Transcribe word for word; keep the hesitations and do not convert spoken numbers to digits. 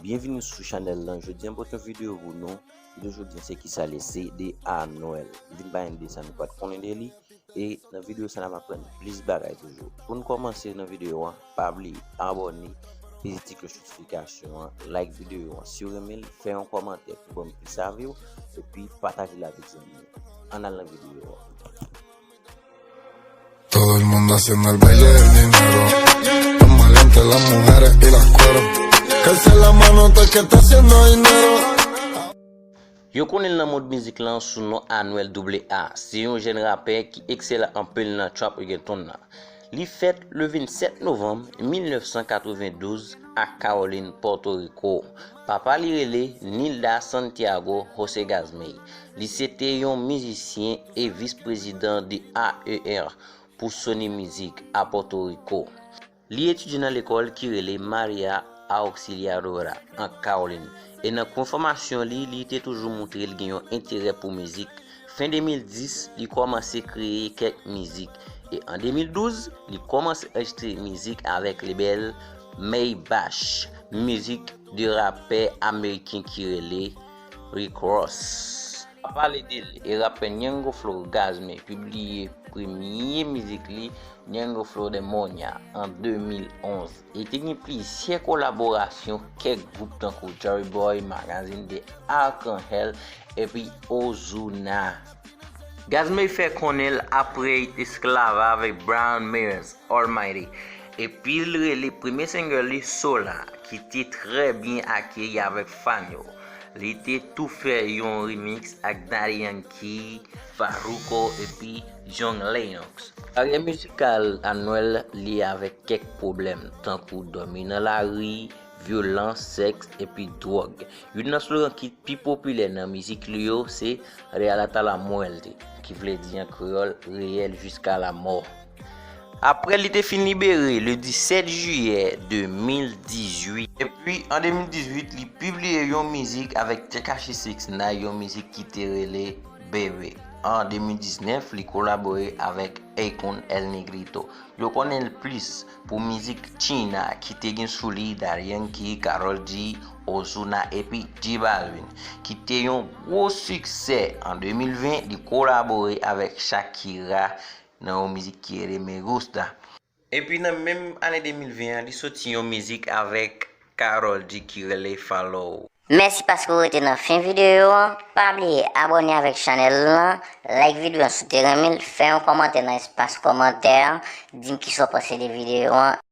Byenvini sou chanèl lan. Jodi a m pote yon videyo pou nou. Videyo jodi a se kisa li ye, se de Anwel. M vin ba n de sa nou pa t konnen de li. E nan videyo sa n ap aprann plis bagay toujou. Pou n kòmanse nan videyo an, pa bliye abòne, peze ti klòch notifikasyon an, like videyo an si w renmen l, fè yon kòmantè pou ban m plis avi w, epi pataje l avèk zanmi w. Ann al nan videyo an. Todo el mundo haciendo el baile del dinero. Tan valiente las mujeres y las cuero. Que alce la mano todo el que está haciendo dinero. Yo konnen l nan mond mizik lan sou non Anwel Double A. Se yon jèn rapè ki ekselan anpil nan trap reggaeton nan. Li fèt le vennsèt novanm mil nèf san katrevendouz a Carolina, Pòtoriko. Papa li rele Nilda Santiago José Gazmay. Li se te yon mizisyen e vis prezidan de A E R pou Sony Music a Pòtoriko. Li etidye nan lekòl ki rele Maria Auxiliadora an Carolina, e nan kwen fòmasyon li, li te toujou montre l gen yon enterè pou mizik. Fen de mil dis, li kòmanse kreye kèk mizik, e an de mil douz, li kòmanse anrejistre mizik avèk lebèl Maybach, mizik de rapè ameriken ki rele Rick Ross. Pa pale de li, e rapè Ñengo Flow Gazmay pibliye premye mizik li, Ñengo Flow Demonia, an de mil onz. E te gen plizyè kolaborasyon kèk gwoup tankou Joey Boy, Magazine de Arcángel, epi Ozuna. Gazmay fè konnen l apre esklave avèk Brian Myers, Almighty, epi l rele premye single li Sola, ki te trè byen akeyi avèk fan yo. Li te tou fè yon remix ak Daddy Yankee, Farruko epi Young Lennox. Karyè mizikal Anwel li avèk kèk pwoblèm, tankou dòmi nan lari, vyolans, sèks epi dwòg. Youn nan slogan ki pi popilè nan mizik li yo se Real hasta la muerte, ki vle di an kreyòl reyèl jiska lamò. Apre li te fin libere le disèt jiyè de mil dizuit. Epi an de mil dizuit, li pibliye yon mizik avèk Tekashi six nine, yon mizik ki te rele Bebe. An de mil diznèf, li kolabore avèk Akon El Negrito. Yo konnen l plis pou mizik China ki te gen sou li Daddy Yankee, Karol G, Ozuna epi J Balvin, ki te yon gwo siksè. An de mil ven, li kolabore avèk Shakira nan yon mizik ki rele Me Gusta. Epi nan menm ane de mil ven an, li soti yon mizik avèk Karol G ki rele Follow. Mèsi paske w rete nan fen videyo an. Pa bliye abòne avèk chanèl lan, like videyo an si w te renmen l, fè yon kòmantè nan espas kòmantè an, di m kisa w panse de videyo an.